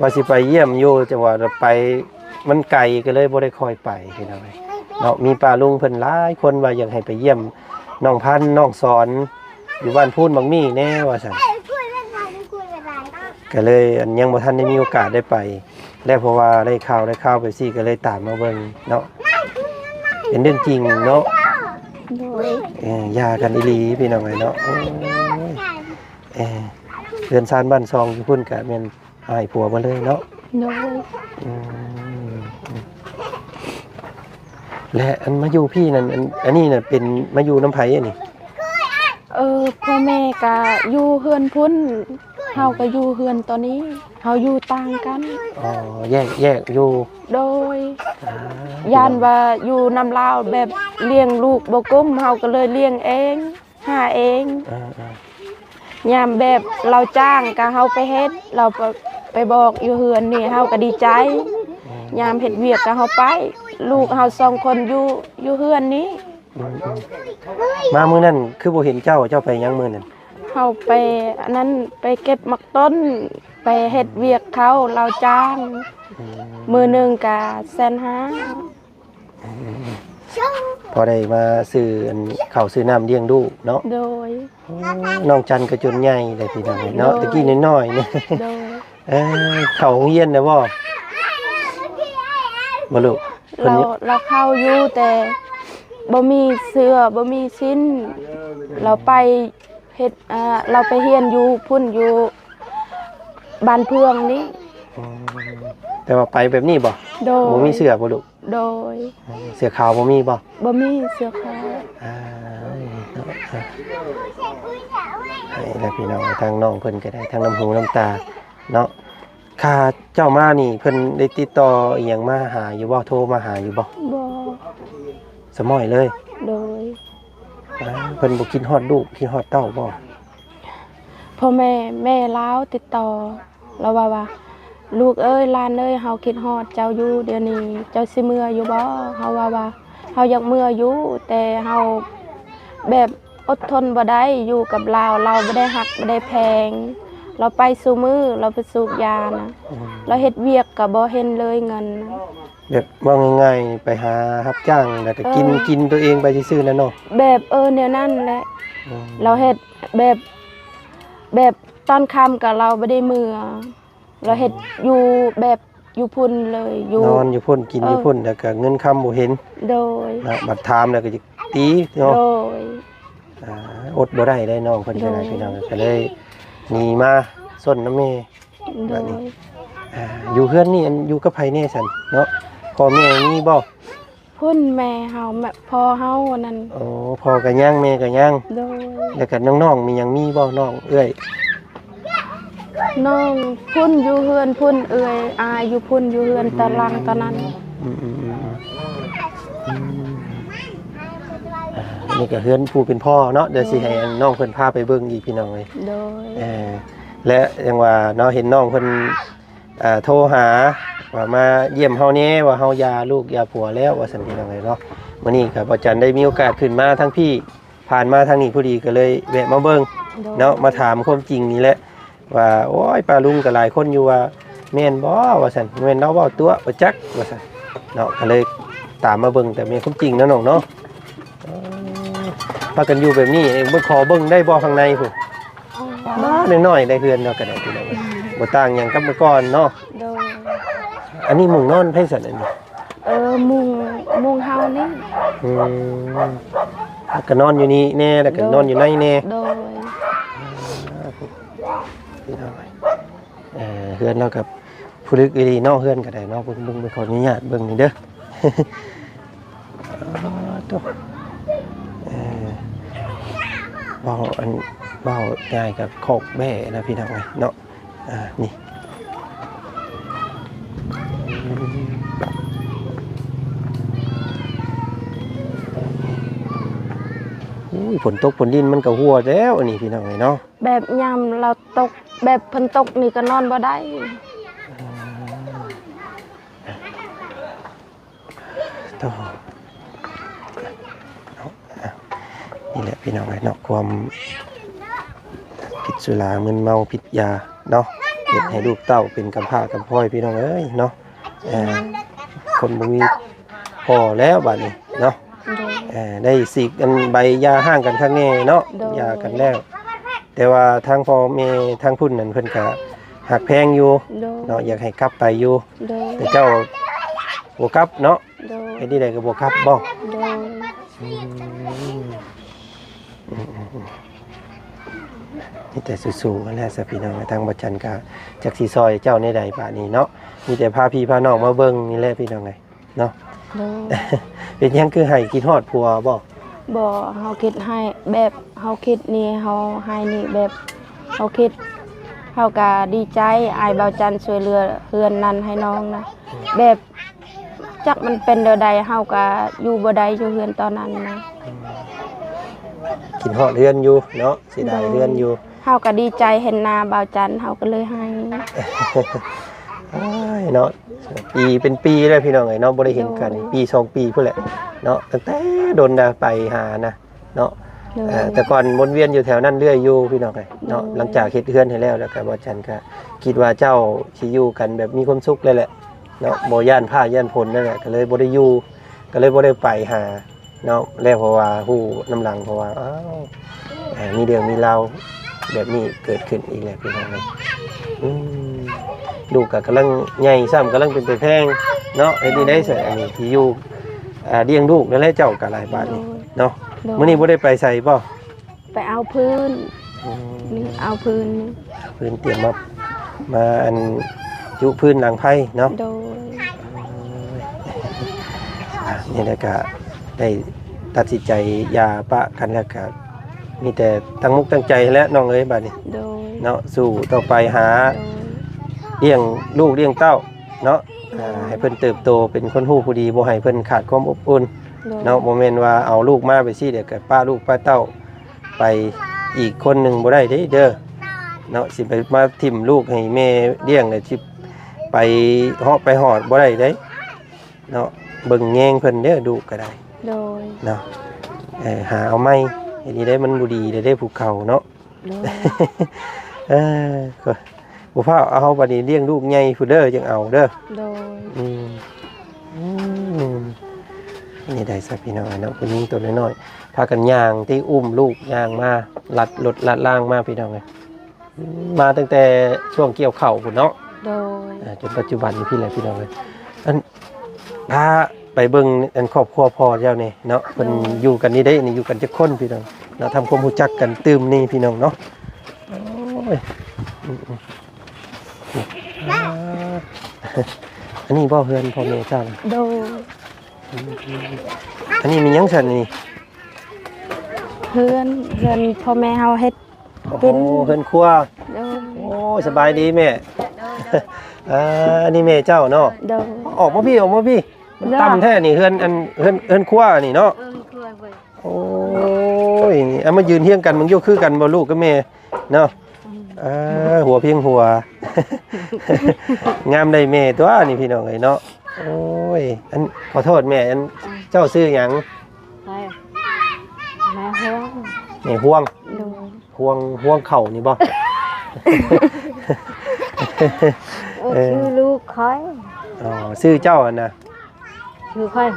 ວ່າຊິໄປຢ້ຽມຢູ່ ແຕ່ວ່າໄປມັນໄກ ກໍເລີຍບໍ່ໄດ້ຄ່ອຍໄປ ພີ່ນ້ອງເອີຍເນາະ ມີປ້າລຸງເພິ່ນຫຼາຍຄົນວ່າຢາກໃຫ້ໄປຢ້ຽມນ້ອງພັນ ນ້ອງສອນ ຢູ່ບ້ານພູນບັກໝີ່ແດ່ວ່າຊັ້ນ ກໍເລີຍອັນຍັງບໍ່ທັນໄດ້ມີໂອກາດໄດ້ໄປ ແລະ ເພາະວ່າໄດ້ຂ່າວ ໄດ້ຂ່າວໄປຊີ້ ກໍເລີຍຕາມມາເບິ່ງເນາະ ເປັນເລື່ອງຈິງເນາະ ໂດຍ ເອີ ຢ່າກັນອີ່ຫຼີພີ່ນ້ອງເອີຍເນາະ ໂອ້ຍ ເອີ ເຮືອນຊານບ້ານຊ່ອງຢູ່ພຸ້ນກະແມ່ນອ້າຍຜົວເບິດເລີຍເນາະ ໂດຍ ອືມ ແລະ ອັນມາຢູ່ພີ້ນັ້ນ ອັນ ອັນນີ້ນະເປັນມາຢູ່ນຳໃຜອັນນີ້? ເອີ ພໍ່ແມ່ກະຢູ່ເຮືອນພຸ້ນ ເຮົາກະຢູ່ເຮືອນຕອນນີ້ ເຮົາຢູ່ຕ່າງກັນ ອໍ ແຍກ ແຍກຢູ່ ໂດຍ ອ່າ ຢ້ານວ່າຢູ່ນຳລາວແບບລ້ຽງລູກບໍ່ກຸ້ມ ເຮົາກະເລີຍລ້ຽງເອງ ຫາເອງ ອ່າໆ ຍາມແບບລາວຈ້າງກະເຮົາໄປເຮັດ ລາວໄປ ໄປບອກຢູ່ເຮືອນນີ້ ເຮົາກະດີໃຈ ອືມ ຍາມເຮັດວຽກກະເຮົາໄປ ລູກເຮົາສອງຄົນຢູ່ ຢູ່ເຮືອນນີ້ ອືມໆ ມາມື້ນັ້ນຄືບໍ່ເຫັນເຈົ້າ ເຈົ້າໄປຫຍັງມື້ນັ້ນ? ເຮົາໄປອັນນັ້ນ ໄປເກັບໝາກຕົ້ນ ໄປເຮັດວຽກເຂົາ ລາວຈ້າງ ອືມ ມື້ໜຶ່ງກະແສນຫ້າ ພໍໄດ້ມາຊື້ອັນເຂົ້າຊື້ນ້ຳລ້ຽງລູກເນາະ ໂດຍ ໂອ້ ນ້ອງຈັນກໍຈົນໃຫຍ່ແລ້ວພີ່ນ້ອງເນາະ ໂດຍ ແຕ່ກີ້ນ້ອຍໆ ໂດຍ ເອີ ເຂົ້າໂຮງຮຽນແລ້ວບໍ່? ບໍ່ລູກ? ລາວ ລາວເຂົ້າຢູ່ ແຕ່ບໍ່ມີເສື້ອ ບໍ່ມີສິ້ນ ລາວໄປ ເຮັດ ເອີ ລາວໄປຮຽນຢູ່ພຸ້ນ ຢູ່ບ້ານເພື່ອງນີ້ ອືມ ແຕ່ວ່າໄປແບບນີ້ບໍ່? ໂດຍ ບໍ່ມີເສື້ອບໍ່ລູກ? ໂດຍ ເສື້ອຂາວບໍ່ມີບໍ່? ບໍ່ມີເສື້ອຂາວ ອ່າ ໃຫ້ລະພີ່ນ້ອງ ທາງນ້ອງເພິ່ນກໍໄດ້ ທັງນ້ຳຫູນ້ຳຕາເນາະ ຄ່າເຈົ້າມານີ້ ເພິ່ນໄດ້ຕິດຕໍ່ອີ່ຫຍັງມາຫາຢູ່ບໍ່? ໂທມາຫາຢູ່ບໍ່? ບໍ່ ສະໝ້ອຍເລີຍ ໂດຍ ອ່າ ເພິ່ນບໍ່ຄິດຮອດລູກ ຄິດຮອດເຕົ້າບໍ່? ພໍ່ແມ່ ແມ່ລາວຕິດຕໍ່ ລາວວ່າ ວ່າ ລູກເອີຍ ຫຼານເອີຍ ເຮົາຄິດຮອດເຈົ້າຢູ່ ດຽວນີ້ເຈົ້າຊິເມືອຢູ່ບໍ່? ເຮົາວ່າວ່າ ເຮົາຢາກເມືອຢູ່ ແຕ່ເຮົາແບບອົດທົນບໍ່ໄດ້ ຢູ່ກັບລາວ ລາວບໍ່ໄດ້ຮັກບໍ່ໄດ້ແພງ ລາວໄປຊູ່ມື້ ລາວໄປສູບຢານະ ອືມ ລາວເຮັດວຽກກໍບໍ່ເຫັນເລີຍເງິນນະ. ແບບເວົ້າງ່າຍໆ ໄປຫາຮັບຈ້າງ ແລ້ວກໍກິນ ເອີ ກິນຕົວເອງໄປຊື່ໆ ແຫຼະເນາະ. ແບບ ເອີ ແນວນັ້ນແຫຼະ. ອືມ ລາວເຮັດແບບ ແບບຕອນຄ່ຳກໍລາວບໍ່ໄດ້ເມືອ ລາວເຮັດ ອືມ ຢູ່ແບບຢູ່ພຸ້ນເລີຍ ຢູ່ ນອນຢູ່ພຸ້ນ ກິນຢູ່ພຸ້ນ ເອີ ແລ້ວກໍເງິນຄຳບໍ່ເຫັນ. ໂດຍ ນະ ບັດຖາມແລ້ວກໍຈະຕີເນາະ. ໂດຍ ອ່າ ອົດບໍ່ໄດ້ເດ້ນ້ອງເພິ່ນກໍໄດ້ ໂດຍ ພີ່ນ້ອງ ກໍເລີຍໜີມາຊົນນຳແມ່. ໂດຍ ບາດນີ້ ອ່າ ຢູ່ເຮືອນນີ້ ອັນ ຢູ່ກັບໃຜແດ່ຊັ້ນເນາະ? ພໍ່ແມ່ມີບໍ່? ພຸ້ນແມ່ເຮົາ ແມ່ ພໍ່ເຮົານັ້ນ. ໂອ້ ພໍ່ກໍຍັງ ແມ່ກໍຍັງ. ໂດຍ ແລ້ວກໍນ້ອງໆ ມີຫຍັງ ມີບໍ່ ນ້ອງເອື້ອຍ? ນ້ອງພຸ້ນຢູ່ເຮືອນພຸ້ນ ເອື້ອຍອ້າຍຢູ່ພຸ້ນ ຢູ່ເຮືອນຕາຫຼັງຕອນນັ້ນ. ອືມໆໆໆ ອືມ ອ່າ ນີ້ກໍເຮືອນຜູ້ເປັນພໍ່ເນາະ ດຽວຊິໃຫ້ ໂດຍ ອັນ ນ້ອງເພິ່ນພາໄປເບິ່ງອີກ ພີ່ນ້ອງເອີຍ. ໂດຍ ເອີ ແລະ ຫຍັງວ່າເນາະ ເຫັນນ້ອງເພິ່ນ ອ່າ ໂທຫາວ່າມາຢ້ຽມເຮົາແດ່ ວ່າເຮົາຢ່າລູກຢ່າຜົວແລ້ວ ວ່າຊັ້ນ ພີ່ນ້ອງເອີຍເນາະ. ມື້ນີ້ກໍບໍ່ຈັນໄດ້ມີໂອກາດຂຶ້ນມາທາງພີ້ ຜ່ານມາທາງນີ້ພໍດີ ກໍເລີຍແວະມາເບິ່ງ ໂດຍ ເນາະ ມາຖາມຄວາມຈິງນີ້ແຫຼະ ວ່າ ໂອ້ຍ ປ້າລຸງກໍຫຼາຍຄົນຢູ່ວ່າ ແມ່ນບໍ່ ວ່າຊັ້ນ ແມ່ນລາວເວົ້າຕົວະ ບໍ່ຈັກ ວ່າຊັ້ນເນາະ. ກໍເລີຍຕາມມາເບິ່ງ ແຕ່ແມ່ນຄວາມຈິງເນາະນ້ອງເນາະ. ເອີ ພາກັນຢູ່ແບບນີ້ ເອີ ບໍ່ຂໍເບິ່ງໄດ້ບໍ່ ຂ້າງໃນພຸ້ນ? ອໍ ບ້ານນ້ອຍໆ ໄດ້ເຮືອນເນາະ ກໍໄດ້ພີ່ນ້ອງເອີຍ ບໍ່ຕ່າງຫຍັງກັບເມື່ອກ່ອນເນາະ. ໂດຍ ອັນນີ້ມຸງນອນໃຜຊັ້ນອັນນີ້? ເອີ ມຸງ ມຸງເຮົານີ້. ອືມ ແລ້ວກໍນອນຢູ່ນີ້ແດ່ ແລ້ວກໍ ໂດຍ ນອນຢູ່ໃນແດ່. ໂດຍ ອ່າ ພີ່ນ້ອງເອີຍ ເອີ ເຮືອນລາວກໍຜະລຶກອີ່ຫຼີເນາະ ເຮືອນກໍໄດ້ເນາະ. ເບິ່ງ ເບິ່ງ ເບິ່ງ ຂໍອະນຸຍາດເບິ່ງນີ້ເດີ. ໂອ້ ໂທ້ ເອີ ເວົ້າ ອັນ ເວົ້າງ່າຍກັບຄອກແບ້ນະ ພີ່ນ້ອງເອີຍເນາະ. ອ່າ ນີ້ ໂອ້ຍ ຝົນຕົກຝົນລິນມັນກໍຮົ່ວແລ້ວ ອັນນີ້ ພີ່ນ້ອງເອີຍເນາະ. ແບບຍາມລາວຕົກ ແບບເພິ່ນຕົກນີ້ກໍນອນບໍ່ໄດ້. ໂອ້ ໂທ້ ເນາະ ນີ້ແຫຼະພີ່ນ້ອງເອີຍເນາະ ຄວາມຜິດສຸລາມຶນເມົາຜິດຢາເນາະ ເຮັດໃຫ້ລູກເຕົ້າເປັນກຳພ້າກຳພ້ອຍ ພີ່ນ້ອງເອີຍເນາະ. ເອີ ຄົນບໍ່ມີພໍ່ແລ້ວບາດນີ້ເນາະ. ໂດຍ ເອີ ໄດ້ສີກອັນໃບຢ່າຮ້າງກັນຄັກແນ່ເນາະ. ໂດຍ ຢ່າກັນແລ້ວ ແຕ່ວ່າທາງພໍ່ແມ່ທາງພຸ້ນນັ້ນເພິ່ນກະຮັກແພງຢູ່ ໂດຍ ເນາະ ຢາກໃຫ້ກັບໄປຢູ່. ໂດຍ ແຕ່ເຈົ້າບໍ່ກັບເນາະ. ໂດຍ ເຮັດແນວໃດກໍບໍ່ກັບບໍ່? ໂດຍ ອືມ ອືມ ອືມ ມີແຕ່ສູ້ໆ ຫັ້ນແຫຼະຊະ ພີ່ນ້ອງ. ທາງບໍ່ຈັນກໍຈັກຊິຊ່ອຍເຈົ້າແນວໃດບາດນີ້ເນາະ ມີແຕ່ພາພີ່ພານ້ອງມາເບິ່ງນີ້ແຫຼະ ພີ່ນ້ອງເອີຍເນາະ. ໂດຍ ເປັນຫຍັງຄືໄຫ້ ຄິດຮອດຜົວບໍ່? ບໍ່ ເຮົາຄິດໃຫ້ ແບບເຮົາຄິດນີ້ ເຮົາໃຫ້ນີ້ ແບບເຮົາຄິດ ເຮົາກະດີໃຈ ອ້າຍບ່າວຈັນຊ່ວຍເຫຼືອເຮືອນນັ້ນໃຫ້ນ້ອງນະ. ແບບຈັກມັນເປັນແນວໃດ ເຮົາກະຢູ່ບໍ່ໄດ້ຢູ່ເຮືອນຕອນນັ້ນນະ. ອືມ ຄິດຮອດເຮືອນຢູ່ເນາະ ເສຍດາຍເຮືອນຢູ່. ໂດຍ ເຮົາກໍດີໃຈເຫັນໜ້າບ່າວຈັນ ເຮົາກໍເລີຍໃຫ້. ໂອ້ຍເນາະ ປີເປັນປີແລ້ວ ພີ່ນ້ອງເອີຍເນາະ ບໍ່ໄດ້ເຫັນກັນ ໂດຍ ປີສອງປີພຸ້ນແຫຼະເນາະ ຕັ້ງແຕ່ດົນນະ ໄປຫານະເນາະ. ໂດຍ ເອີ ແຕ່ກ່ອນວົນວຽນຢູ່ແຖວນັ້ນເລື້ອຍຢູ່ ພີ່ນ້ອງເອີຍເນາະ. ໂດຍ ຫຼັງຈາກເຮັດເຮືອນໃຫ້ແລ້ວ ແລ້ວກໍບ່າວຈັນກໍຄິດວ່າເຈົ້າຊິຢູ່ກັນແບບມີຄວາມສຸກແລ້ວແຫຼະເນາະ ບໍ່ຢ້ານຟ້າຢ້ານຝົນນັ້ນແຫຼະ ກໍເລີຍບໍ່ໄດ້ຢູ່ ກໍເລີຍບໍ່ໄດ້ໄປຫາ ເນາະ ແລ້ວເພາະວ່າຮູ້ນຳຫຼັງ ເພາະວ່າ ອ້າວ ເອີ ມີເລື່ອງມີລາວແບບນີ້ເກີດຂຶ້ນອີກແລ້ວ ພີ່ນ້ອງເອີຍ. ອືມ ລູກກໍກຳລັງໃຫຍ່ຊ້ຳ ກຳລັງເປັນຕາແພງເນາະ. ເຮັດນີ້ໄດ້ຊະ ອັນນີ້ທີ່ຢູ່ ອ່າ ລ້ຽງລູກນັ້ນແຫຼະ ເຈົ້າກໍຫຼາຍບາດນີ້ເນາະ. ໂດຍ ມື້ນີ້ບໍ່ໄດ້ໄປໃສບໍ່? ໄປເອົາພື້ນ ອືມ ນີ້ເອົາພື້ນນີ້ ເອົາພື້ນຕຽມມາ ມາອັນຈຸພື້ນຫຼັງໄຟເນາະ. ໂດຍ ອ່າ ນີ້ແຫຼະກະໄດ້ຕັດສິນໃຈຢ່າປະກັນແລ້ວກະມີແຕ່ຕັ້ງມຸກຕັ້ງໃຈແຫຼະນ້ອງເອີຍ ບາດນີ້ ໂດຍ ເນາະ ສູ້ຕໍ່ໄປຫາ ໂດຍ ລ້ຽງລູກລ້ຽງເຕົ້າເນາະ. ໂດຍ ອ່າ ໃຫ້ເພິ່ນເຕີບໂຕເປັນຄົນຮູ້ຜູ້ດີ ບໍ່ໃຫ້ເພິ່ນຂາດຄວາມອົບອຸ່ນ ໂດຍ ເນາະ. ບໍ່ແມ່ນວ່າເອົາລູກມາໄປຊີ້ ແລ້ວກະປະລູກປະເຕົ້າ ໄປອີກຄົນໜຶ່ງບໍ່ໄດ້ເດ້ ເດີ ເນາະ. ຊິໄປມາຖິ້ມລູກໃຫ້ແມ່ລ້ຽງ ແລ້ວຊິ ໄປເຫາະໄປຮອດບໍ່ໄດ້ເດ້ເນາະ. ເບິ່ງແຍງເພິ່ນເດີ ລູກກໍໄດ້ ໂດຍ ເນາະ. ເອີ ຫາເອົາໃໝ່ ເຮັດນີ້ໄດ້ ມັນບໍ່ດີເດ້ ເດ້ຜູ້ເກົ່າເນາະ. ໂດຍ ເອີ ບໍ່ພາວເອົາ ບັດນີ້ລ້ຽງລູກໃຫຍ່ພຸ້ນເດີ ຈັ່ງເອົາເດີ. ໂດຍ ອືມ ອືມ ນີ້ໄດ້ຊະພີ່ນ້ອງເນາະ ຜູ້ຍິງຕົວນ້ອຍໆ ພາກັນຍ່າງຕິ ອຸ້ມລູກຍ່າງມາ ລັດລົດລັດລາງມາ ພີ່ນ້ອງເອີຍ. ມາຕັ້ງແຕ່ຊ່ວງກ່ຽວເຂົ້າພຸ້ນເນາະ. ໂດຍ ເອີ ຈົນປັດຈຸບັນນີ້ພີ້ແຫຼະ ພີ່ນ້ອງເອີຍ. ອັນ ພາໄປເບິ່ງອັນຄອບຄົວພໍ່ເຈົ້ານີ້ເນາະ ເພິ່ນ ໂດຍ ຢູ່ກັນນີ້ເດ້ ນີ້ຢູ່ກັນຈັກຄົນ ພີ່ນ້ອງເນາະ ທຳຄວາມຮູ້ຈັກກັນຕື່ມນີ້ ພີ່ນ້ອງເນາະ. ໂອ້ຍ ອືມໆ ອ່າ ອັນນີ້ບໍ່ເຮືອນພໍ່ແມ່ເຈົ້ານະ? ໂດຍ ອືມ ອັນນີ້ມີຫຍັງຊັ້ນນີ້? ເຮືອນ ເຮືອນພໍ່ແມ່ເຮົາເຮັດ ໂອ້ໂຫ ກິນ ເຮືອນຄົວ. ໂດຍ ໂອ້ຍ ສະບາຍດີແມ່. ໂດຍ ໂດຍ ອ່າ ອັນນີ້ແມ່ເຈົ້າເນາະ? ໂດຍ ອອກມາພີ້ ອອກມາພີ້. ມັນ ໂດຍ ຕ່ຳແທ້ນີ້ ເຮືອນ ອັນ ເຮືອນ ເຮືອນຄົວນີ້ເນາະ. ເອີ ຄົວເວີຍ ໂອ້ຍ ນີ້ ເອົາມາຢືນຮຽງກັນເບິ່ງຢູ່ ຄືກັນບໍ່ ລູກກັບແມ່ເນາະ? ອືມ ອ່າ ຫົວພຽງຫົວ ງາມໄດ້ແມ່ຕົວນີ້ ພີ່ນ້ອງເອີຍເນາະ. ໂອ້ຍ ອັນ ຂໍໂທດແມ່ ອັນ ເຈົ້າຊື່ຫຍັງ? ໃຜ? ແມ່ຮວງ ແມ່ຮວງ. ໂດຍ ຮວງ ຮວງເຂົ້ານີ້ບໍ່? ເອີ ເອີ ຊື່ລູກຂ້ອຍ. ອໍ ຊື່ເຈົ້າຫັ້ນນະ? ຊື່ຂ້ອຍ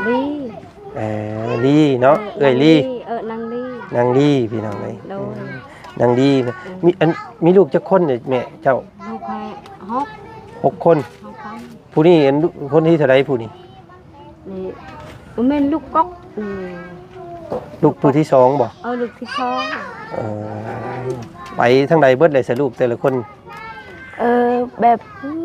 ລີ. ເອີ ລີເນາະ ເອີ ເອື້ອຍລີ. ນາງລີ ເອີ ນາງລີ ນາງລີ ພີ່ນ້ອງເອີຍ. ໂດຍ ອືມ ນາງລີນະ. ອືມ ມີ ອັນ ມີລູກຈັກຄົນແມ່ເຈົ້າ? ລູກຂ້ອຍຫົກ ຫົກຄົນ. ຫົກຄົນ. ຜູ້ນີ້ ອັນ ຄົນທີເທົ່າໃດຜູ້ນີ້? ນີ້ ບໍ່ແມ່ນລູກກົກ. ອືມ ລູກຜູ້ທີສອງບໍ່? ເອີ ລູກທີສອງ. ເອີ ໄປທາງໃດເບິດເລີຍສະ ລູກແຕ່ລະຄົນ? ເອີ ແບບ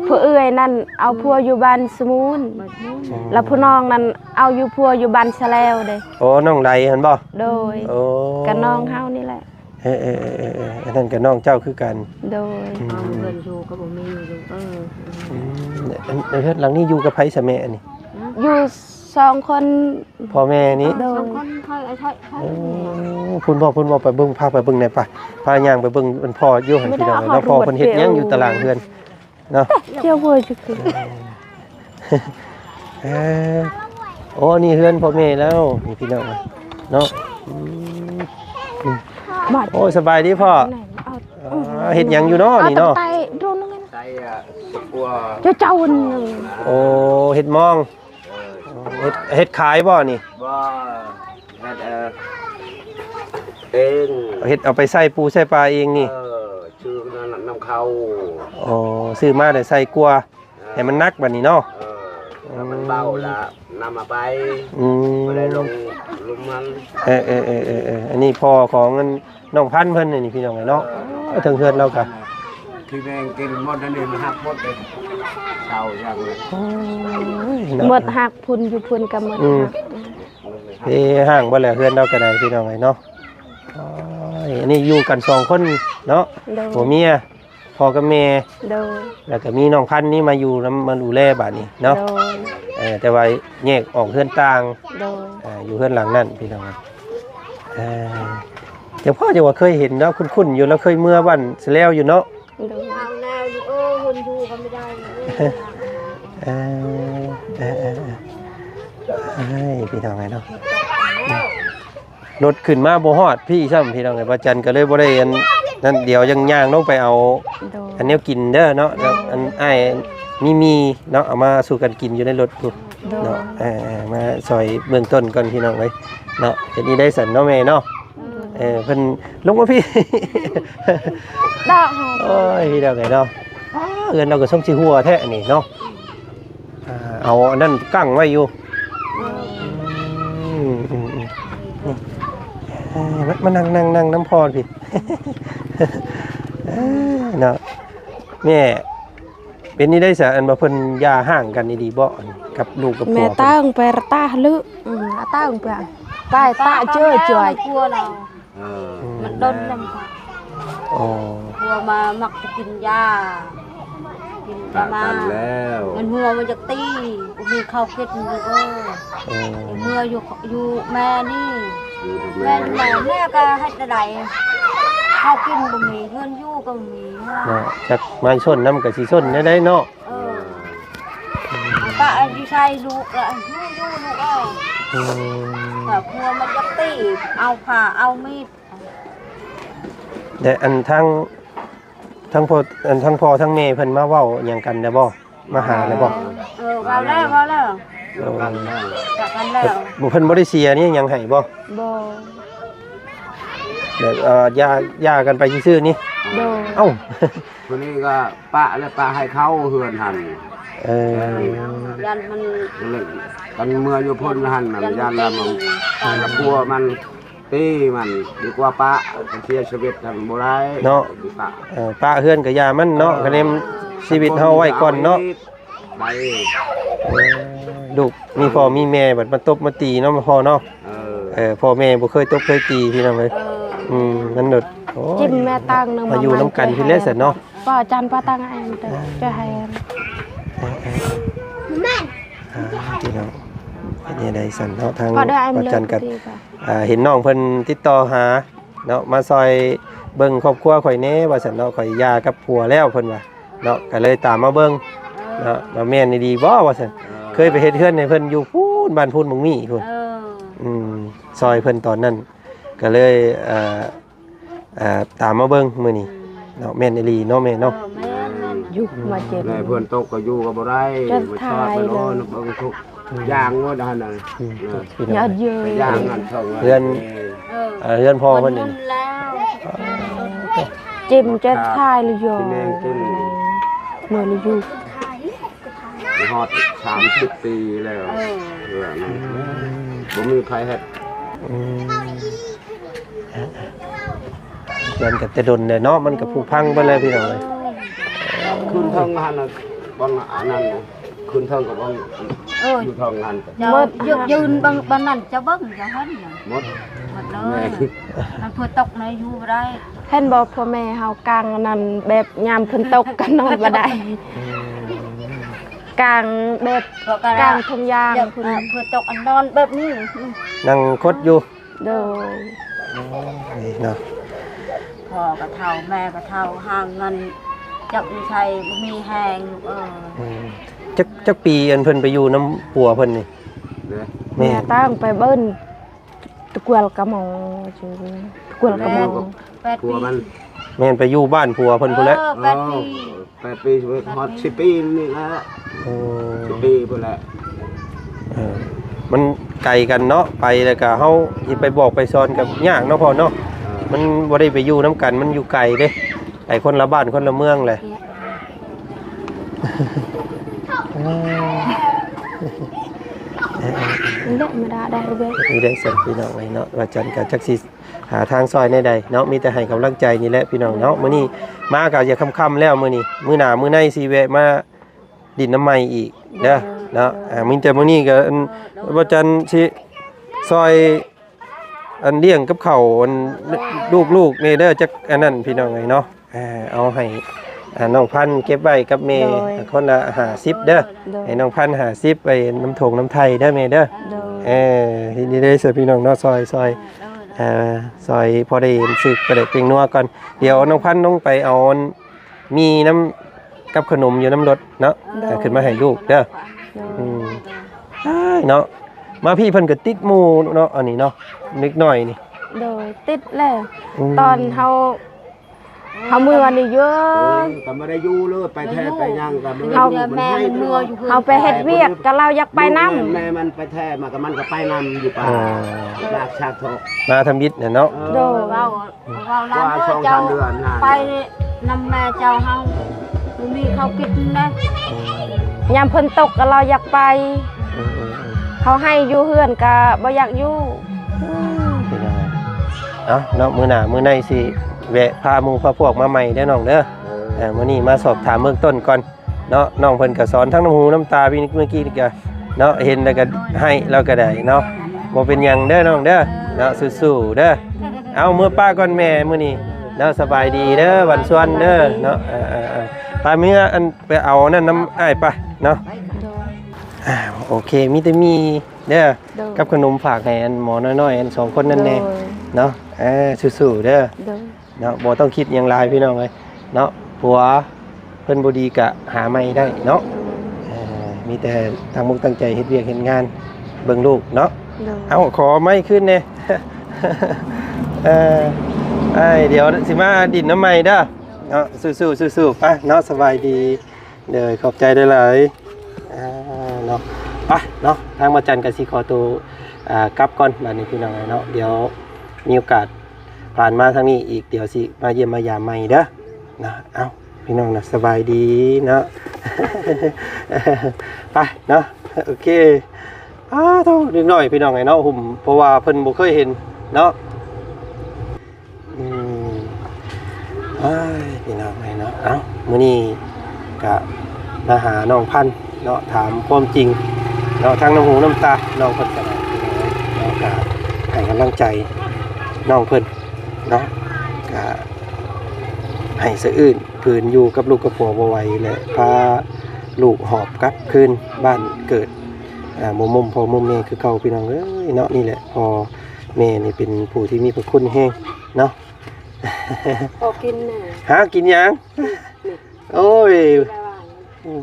ຜູ້ເອື້ອຍນັ້ນເອົາ ອືມ ຜົວຢູ່ບ້ານສະມູນ ບ້ານສະມູນ. ອືມ ແລ້ວຜູ້ນ້ອງນັ້ນເອົາຢູ່ ຜົວຢູ່ບ້ານສະແລວເດ້. ໂອ້ ນ້ອງໃດຫັ້ນບໍ່? ໂດຍ ໂອ້ ກະນ້ອງເຮົານີ້ແຫຼະ. ເອີໆໆໆ ອັນນັ້ນກໍນ້ອງເຈົ້າຄືກັນ. ໂດຍ ອືມ ເຮືອນຢູ່ກໍບໍ່ມີລູກເອີຍ. ອືມ ອັນ ເຮືອນຫຼັງນີ້ຢູ່ກັບໃຜຊະແມ່ອັນນີ້? ຢູ່ສອງຄົນ. ພໍ່ແມ່ນີ້? ໂດຍ ສອງຄົນ. ໂອ້ ພຸ້ນບໍ່ ພຸ້ນບໍ່ ໄປເບິ່ງ ພາໄປເບິ່ງແດ່ປະ ພາຍ່າງໄປເບິ່ງ ມັນພໍ່ຢູ່ຫັ້ນ ພີ່ນ້ອງເນາະ. ພໍ່ເພິ່ນເຮັດຫຍັງຢູ່ຕາລາງເຮືອນ? ເນາະ ກ່ຽວເວີຍ ເອີ ໂອ້ ນີ້ເຮືອນພໍ່ແມ່ແລ້ວ ນີ້ພີ່ນ້ອງເນາະ. ອືມ ໂອ້ ສະບາຍດີພໍ່. ເຮັດຫຍັງຢູ່ເນາະນີ້ເນາະ? ເຈົ້າ ເຈົ້າ ໂອ້ ເຮັດມອງ. ເຮັດ ເຮັດຂາຍບໍ່ນີ້? ບໍ່ ເຮັດ ເອີ ເອງ ເຮັດເອົາໄປໃຊ້ປູໃຊ້ປາເອງນີ້. ເອີ ຊື້ນຳ ນຳເຂົາ. ອໍ ຊື້ມາແລ້ວໃສ່ກົວ ເອີ ໃຫ້ມັນໜັກບັດນີ້ເນາະ. ເອີ ຖ້າມັນເບົາລະນຳມາໄປ. ອືມ ບໍ່ໄດ້ລົງ ລົງມັນ. ເອີໆໆໆ ອັນນີ້ພໍ່ຂອງອັນ ນ້ອງພັນເພິ່ນນີ້ ພີ່ນ້ອງເອີຍເນາະ. ເອີ ເທິງເຮືອນລາວກະ ທີ່ແມ່ງກິນໝົດ ອັນນີ້ມັນຫັກໝົດເດ້ ເຊົາຫຍັງເລີຍ. ໂອ້ຍ ເນາະ ໝົດຫັກ ພຸ້ນຢູ່ພຸ້ນກໍໝົດ. ອືມ ຫັກ ເພຮ່າງເບິດແລ້ວເຮືອນລາວກໍໄດ້ ພີ່ນ້ອງເອີຍເນາະ. ໂອ້ຍ ອັນນີ້ຢູ່ກັນສອງຄົນເນາະ. ໂດຍ ຜົວເມຍ ພໍ່ກັບແມ່. ໂດຍ ແລ້ວກໍມີນ້ອງພັນນີ້ມາຢູ່ນຳ ມາດູແລບາດນີ້ເນາະ. ໂດຍ ເອີ ແຕ່ວ່າແຍກອອກເຮືອນຕ່າງ. ໂດຍ ເອີ ຢູ່ເຮືອນຫຼັງນັ້ນ ພີ່ນ້ອງເອີຍ. ເອີ ແຕ່ພໍ່ຈະວ່າເຄີຍເຫັນເນາະ ຄຸ້ນໆຢູ່ ລາວເຄີຍເມືອບ້ານສະແລວຢູ່ເນາະ. ໂດຍ ເອົາແລ້ວລູກເອີຍ ຄົນຢູ່ກໍບໍ່ໄດ້. ເອີ ເອີ ເອີ ເອີ ເອີ ເອີ ພີ່ນ້ອງເອີຍເນາະ. ລົດຂຶ້ນມາບໍ່ຮອດພີ້ຊ້ຳ ພີ່ນ້ອງເອີຍ. ປ້າຈັນກໍເລີຍບໍ່ໄດ້ອັນນັ້ນ ດຽວຍັງຍ່າງລົງໄປເອົາ ໂດຍ ອັນແນວກິນເດີເນາະ. ໂດຍ ອັນອ້າຍມີໝີ່ເນາະ ເອົາມາສູ່ກັນກິນຢູ່ໃນລົດພຸ້ນ ໂດຍ ເນາະ. ເອີ ເອີ ມາຊ່ອຍເບື້ອງຕົ້ນກ່ອນ ພີ່ນ້ອງເອີຍເນາະ. ເຮັດນີ້ໄດ້ສັນເນາະແມ່ເນາະ. ເອີ ເພິ່ນລົງມາພີ້. ດອກ ໂອ້ຍ ພີ່ນ້ອງເອີຍເນາະ. ອ້າ ເຮືອນລາວກໍຊົງຊິຮົ່ວແທ້ອັນນີ້ເນາະ. ອ່າ ເອົາອັນນັ້ນກັ້ງໄວ້ຢູ່. ອືມ ອືມ ອືມ ນີ້ ເອີ ມາ ມານັ່ງ ນັ່ງ ນັ່ງນຳພໍ່ພີ້. ເອີ ເນາະ ແມ່ ເປັນຈັ່ງໃດຊະ ອັນວ່າເພິ່ນຢ່າຮ້າງກັນອີ່ຫຼີບໍ່ ອັນກັບລູກກັບຜົວ? ແມ່ຕາງໄປລະຕາລຶ ອືມ ຕາງໄປ ໄປຕາເຈີຈອຍ ເອີ ອືມ ມັນດົນນຳກັນ. ອໍ ຜົວມາມັກຈະກິນຢາ ກິນຢາມາ ມັນຫົວມັນຢາກຕີ ບໍ່ມີເຂົ້າກິນເລີຍ. ເອີ ເອີ ເມືອຢູ່ ຢູ່ແມ່ນີ້ ຢູ່ກັບແມ່ ແມ່ ແມ່ກໍເຮັດແນວໃດ ເຂົ້າກິນບໍ່ມີ ເຮືອນຢູ່ກໍບໍ່ມີເນາະ. ຈັກມາຊົນນຳກໍຊິຊົນແນວໃດເນາະ. ເອີ ປະຢູ່ໃສລູກລະ ຢູ່ ຢູ່ລູກເອີຍ. ອືມ ຖ້າຜົວມັນຢາກຕີ ເອົາຜ້າເອົາມີດ. ແລະ ອັນທາງ ທັງພໍ່ ອັນທັງພໍ່ທັງແມ່ເພິ່ນມາເວົ້າຫຍັງກັນແລ້ວບໍ່? ມາຫາແລ້ວບໍ່? ເອີ ເວົ້າແລ້ວ ເວົ້າແລ້ວ. ເອີ ຈາກກັນແລ້ວ. ບໍ່ ເພິ່ນບໍ່ໄດ້ເສຍນີ້ຫຍັງໃຫ້ບໍ່? ບໍ່. ແບບ ເອີ ຢ່າ ຢ່າກັນໄປຊື່ໆນີ້? ໂດຍ. ເອົ້າ ຜູ້ນີ້ກໍປະແລ້ວ ປະໃຫ້ເຂົາເຮືອນຫັ້ນ. ເອີ ຢ້ານມັນ ກັນເມືອຢູ່ພຸ້ນຫັ້ນນະ ຢ້ານລະ ມັນ ກັນຜົວມັນ ຕີມັນດີກວ່າປະ ເສຍຊີວິດຫັ້ນບໍ່ໄດ້ເນາະ. ເອີ ປະເຮືອນກໍຢ່າມັນເນາະ ເອີ ກໍເນມຊີວິດເຮົາໄວ້ກ່ອນເນາະ. ໄດ້ ເອີ ລູກມີພໍ່ມີແມ່ບັດມາຕົບມາຕີເນາະພໍ່ເນາະ. ເອີ ເອີ ພໍ່ແມ່ບໍ່ເຄີຍຕົບເຄີຍຕີພີ່ນ້ອງເອີຍ. ເອີ ອືມ ມັນໂດດ ໂອ້ຍ ຈິມແມ່ຕັ້ງໜຶ່ງ ມາຢູ່ນຳກັນພີ້ແຫຼະຊັ້ນເນາະ. ປ້າຈັນ ປ້າຕັ້ງ ເອີ ເອີ ເອີ ອ່າ ພີ່ນ້ອງ ເປັນຈັ່ງໃດຊັ້ນເນາະ ທາງປ້າຈັນກັບ ອ່າ ເຫັນນ້ອງເພິ່ນຕິດຕໍ່ຫາເນາະ ມາຊ່ອຍເບິ່ງຄອບຄົວຂ້ອຍແດ່ວ່າຊັ້ນເນາະ. ຂ້ອຍຢ່າກັບຜົວແລ້ວເພິ່ນວ່າເນາະ ກໍເລີຍຕາມມາເບິ່ງເນາະ ວ່າແມ່ນອີ່ຫຼີບໍ່ວ່າຊັ້ນ. ເອີ ເຄີຍໄປເຮັດເຮືອນໃຫ້ເພິ່ນຢູ່ພຸ້ນ ບ້ານພຸ້ນ ບັກໝີ່ພຸ້ນ. ເອີ ອືມ ຊ່ອຍເພິ່ນຕອນນັ້ນ ກໍເລີຍ ເອີ ເອີ ຕາມມາເບິ່ງມື້ນີ້ເນາະ. ອືມ ແມ່ນອີ່ຫຼີເນາະແມ່ເນາະ. ເອີ ແມ່ນ ແມ່ນ ຢູ່ມາເຈັບ ແມ່ເພິ່ນຕົກກໍຢູ່ກໍບໍ່ໄດ້ ມາຊອດມັນ ໂອ້ຍ ເບິ່ງທຸກຢ່າງໝົດຫັ້ນນະ. ອືມ ເອີ ຍາດເຍີ ໄປຢ່າງນັ້ນເຖິງເຮືອນ ເອີ ເອີ ເຮືອນພໍ່ເພິ່ນນີ້ ເອີ ເຈັບຈະຕາຍເລີຍໂຍ ທີ່ແມ່ງກິນ ເມື່ອລະຢູ່ ຮອດສາມສິບປີແລ້ວ. ເອີ ເອີ ນັ້ນ ອືມ ບໍ່ມີໃຜເຮັດ. ອືມ ເຮືອນກໍແຕ່ດົນແລ້ວເນາະ ມັນກໍຜຸພັງໄປແລ້ວພີ່ນ້ອງເອີຍ. ຂຶ້ນເທິງຫັ້ນນະ ບ່ອນອັນນັ້ນນະ ຂຶ້ນເທິງກໍບ່ອນ ເອີ ຢູ່ເທິງຫັ້ນ ເຈົ້າຢືນເບິ່ງບ່ອນນັ້ນ ເຈົ້າເບິ່ງ ເຈົ້າເຫັນນະ ໝົດ ໝົດເລີຍ. ມັນເພື່ອຕົກໃນຢູ່ບໍ່ໄດ້ ເຫັນບໍ່ ພໍ່ແມ່ເຮົາກາງອັນນັ້ນ ແບບຍາມຝົນຕົກກໍນອນບໍ່ໄດ້. ອືມ ກາງແບບ ກາງທຸງຢາງ ເພື່ອຕົກອັນນອນແບບນີ້ ນັ່ງຄົດຢູ່. ໂດຍ ໂອ້ຍ ເນາະ ພໍ່ກໍເຖົ້າ ແມ່ກໍເຖົ້າ ຫາເງິນຈັກຢູ່ໃສ ບໍ່ມີແຮງລູກເອີຍ. ອືມ ຈັກ ຈັກປີອັນເພິ່ນໄປຢູ່ນຳຜົວເພິ່ນນີ້? ແມ່ ແມ່ຕັ້ງໄປເບິ່ນ ຕະກວລກະໝໍ ຕະກວລກະໝໍ ແມ່ ແປດປີ ຜົວມັນ ແມ່ນໄປຢູ່ບ້ານຜົວເພິ່ນພຸ້ນແຫຼະ. ເອີ ແປດປີ ເອີ ແປດປີ ຮອດສິບປີນີ້ແຫຼະ. ໂອ້ ສິບປີພຸ້ນແຫຼະ. ເອີ ມັນໄກກັນເນາະ ໄປແລ້ວກະເຮົາຊິໄປບອກໄປສອນກໍຍາກເນາະພໍ່ເນາະ. ເອີ ມັນບໍ່ໄດ້ໄປຢູ່ນຳກັນ ມັນຢູ່ໄກເດ້ ໄປຄົນລະບ້ານຄົນລະເມືອງແຫຼະ. ນີ້ແຫຼະ ມາດາໄດ້ເວີຍ ນີ້ໄດ້ຊັ້ນພີ່ນ້ອງເອີຍເນາະ. ວ່າຈັ່ງກໍຈັກຊິ ຫາທາງຊ່ອຍແນວໃດເນາະ ມີແຕ່ໃຫ້ກຳລັງໃຈນີ້ແຫຼະພີ່ນ້ອງເນາະ. ມື້ນີ້ມາກໍຢາກຄ່ຳໆແລ້ວ ມື້ນີ້ ມື້ໜ້າມື້ໃນຊິແວະມາດິນນຳໃໝ່ອີກເດີເນາະ. ອ່າ ມີແຕ່ມື້ນີ້ກໍ ອັນ ບໍ່ຈັນຊິຊ່ອຍ ອັນ ລ້ຽງກັບເຂົ້າ ອັນ ລູກໆນີ້ເດີ ຈັກອັນນັ້ນພີ່ນ້ອງເອີຍເນາະ. ອ່າ ເອົາໃຫ້ ອ່າ ນ້ອງພັນເກັບໄວ້ກັບແມ່ ໂດຍ ຄົນລະຫ້າສິບເດີ ໂດຍ ໃຫ້ນ້ອງພັນຫ້າສິບໄວ້ນຳຖົງນຳໄຖເດີແມ່ເດີ. ໂດຍ ເອີ ດີເດີ ຊ່ອຍພີ່ນ້ອງເນາະ ຊ່ອຍ ຊ່ອຍ ເອີ ຊ່ອຍພໍໄດ້ຊື້ປາແດກແປ້ງນົວກ່ອນ. ດຽວນ້ອງພັນລົງໄປເອົາມີ້ນຳກັບຂະໜົມຢູ່ນຳລົດເນາະ. ໂດຍ ເອົາຂຶ້ນມາໃຫ້ລູກເດີ. ໂດຍ ອືມ ອ້າຍເນາະ ມາພີ້ເພິ່ນກໍຕິດໝູ່ເນາະ ອັນນີ້ເນາະ ເດັກນ້ອຍນີ້. ໂດຍ ຕິດແລ້ວ ອືມ ຕອນເຮົາ ເຮົາເມືອນີ້ເດີ ເອີ ກໍບໍ່ໄດ້ຢູ່ເລີຍ ໄປແທ້ໄປຫຍັງກໍບໍ່ໄດ້ຢູ່. ເຮົາ ແມ່ມັນເມືອຢູ່ ເຮົາໄປເຮັດວຽກກໍລາວຢາກໄປນຳ. ແມ່ມັນໄປແທ້ມາກໍມັນກໍໄປນຳຢູ່ປ່າ ເອີ ລາກຊາກທອກ ມາທຳອິດນະເນາະ. ເອີ ໂດຍ ເວົ້າ ເວົ້ານຳເຈົ້າ ໄປນຳແມ່ເຈົ້າເຮົາ ບໍ່ມີເຂົ້າກິນເດ້. ອືມ ຍາມຝົນຕົກກໍລາວຢາກໄປ ອືມໆໆ ເຮົາໃຫ້ຢູ່ເຮືອນກໍບໍ່ຢາກຢູ່. ອືມ ເປັນຫຍັງ ເອົ້າເນາະ ມື້ໜ້າມື້ໃນຊິແວະພາໝູ່ພາພວກມາໃໝ່ເດີນ້ອງເດີ. ເອີ ມື້ນີ້ມາສອບຖາມເບື້ອງຕົ້ນກ່ອນເນາະ. ນ້ອງເພິ່ນກໍສອນທັງນ້ຳຫູນ້ຳຕາ ເມື່ອກີ້ນີ້ກໍເນາະ ເຫັນແລ້ວກໍໄຫ້ລາວກໍໄດ້ເນາະ. ບໍ່ເປັນຫຍັງເດີນ້ອງເດີເນາະ ສູ້ໆເດີ. ເອົາ ເມືອປ້າກ່ອນແມ່ມື້ນີ້ເນາະ. ສະບາຍດີເດີ ວັນຊວນເດີເນາະ. ເອີໆໆ ໄປເມືອ ອັນ ໄປເອົາອັນນັ້ນນຳອ້າຍໄປເນາະ. ໂດຍ ອ່າ ໂອເຄ ມີແຕ່ໝີ່ເດີ ໂດຍ ກັບຂະໜົມຝາກໃຫ້ອັນໝໍນ້ອຍໆ ອັນສອງຄົນນັ້ນແດ່ ໂດຍ ເນາະ. ເອີ ສູ້ໆເດີ ໂດຍ ເນາະ. ບໍ່ຕ້ອງຄິດຫຍັງຫຼາຍພີ່ນ້ອງເອີຍເນາະ ຜົວເພິ່ນບໍ່ດີກະຫາໃໝ່ໄດ້ເນາະ. ເອີ ມີແຕ່ຕັ້ງອົກຕັ້ງໃຈເຮັດວຽກເຮັດງານເບິ່ງລູກເນາະ. ໂດຍ. ເອົ້າ ຂໍໄມຄືນແດ່. ເອີ ອ້າຍ ດຽວຊິມາດິນນຳໃໝ່ເດີເນາະ. ສູ້ໆ ສູ້ໆ ໄປເນາະ. ສະບາຍດີ. ໂດຍ ຂອບໃຈຫຼາຍໆ. ອ່າ ເນາະ ໄປເນາະ. ທາງບ່າວຈັນກໍຊິຂໍໂຕ ອ່າ ກັບກ່ອນບາດນີ້ພີ່ນ້ອງເນາະ. ດຽວມີໂອກາດຜ່ານມາທາງນີ້ອີກ ດຽວຊິມາຢ້ຽມມາຢາມໃໝ່ເດີເນາະ. ເອົ້າ ພີ່ນ້ອງນະ ສະບາຍດີເນາະ. ໄປເນາະ. ໂອເຄ. ອ້າໂທ້ ເດັກນ້ອຍພີ່ນ້ອງເອີຍເນາະ ຫຸ້ມ ເພາະວ່າເພິ່ນບໍ່ເຄີຍເຫັນເນາະ. ອືມ ອ້າຍ ພີ່ນ້ອງເອີຍເນາະ. ເອົ້າ ມື້ນີ້ກະມາຫານ້ອງພັນເນາະ ຖາມຄວາມຈິງເນາະ ທັງນ້ຳຫູນ້ຳຕານ້ອງເພິ່ນກໍໄດ້ ພີ່ນ້ອງເອີຍເນາະ. ກະໃຫ້ກຳລັງໃຈນ້ອງເພິ່ນເນາະ ກະໃຫ້ສະອື້ນຜືນຢູ່ກັບລູກກັບຜົວບໍ່ໄຫວ ແລະ ພາລູກຫອບກັບຄືນບ້ານເກີດ ອ່າ ໝູ່ໝຸ່ມພໍ່ໝູ່ແມ່ຄືເກົ່າ ພີ່ນ້ອງເອີຍເນາະ. ນີ້ແຫຼະ ພໍ່ແມ່ນີ້ເປັນຜູ້ທີ່ມີພະຄຸນແຮງເນາະ. ພໍກິນນະ. ຫາກິນຫຍັງ? ນີ້ ໂອ້ຍ ກິນໄວໆ. ອືມ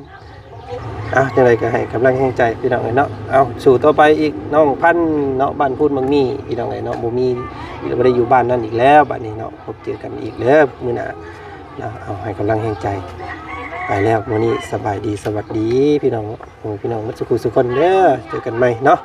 ເອົາ ຈັ່ງໃດກໍໃຫ້ກຳລັງແຮງໃຈ ພີ່ນ້ອງເອີຍເນາະ. ເອົາ ສູ້ຕໍ່ໄປອີກ ນ້ອງພັນເນາະ ບ້ານພູນບັກໝີ່ ພີ່ນ້ອງເອີຍເນາະ. ບໍ່ມີ ບໍ່ໄດ້ຢູ່ບ້ານນັ້ນອີກແລ້ວ ບັດນີ້ເນາະ. ພົບເຈີກັນອີກເດີມື້ໜ້າເນາະ. ເອົາ ໃຫ້ກຳລັງແຮງໃຈ. ໄປແລ້ວ ມື້ນີ້ສະບາຍດີ ສະຫວັດດີ ພີ່ນ້ອງ ໂອ້ຍ ພີ່ນ້ອງໝົດສູ່ຄູ່ສູ່ຄົນເດີ. ເຈີກັນໃໝ່ເນາະ.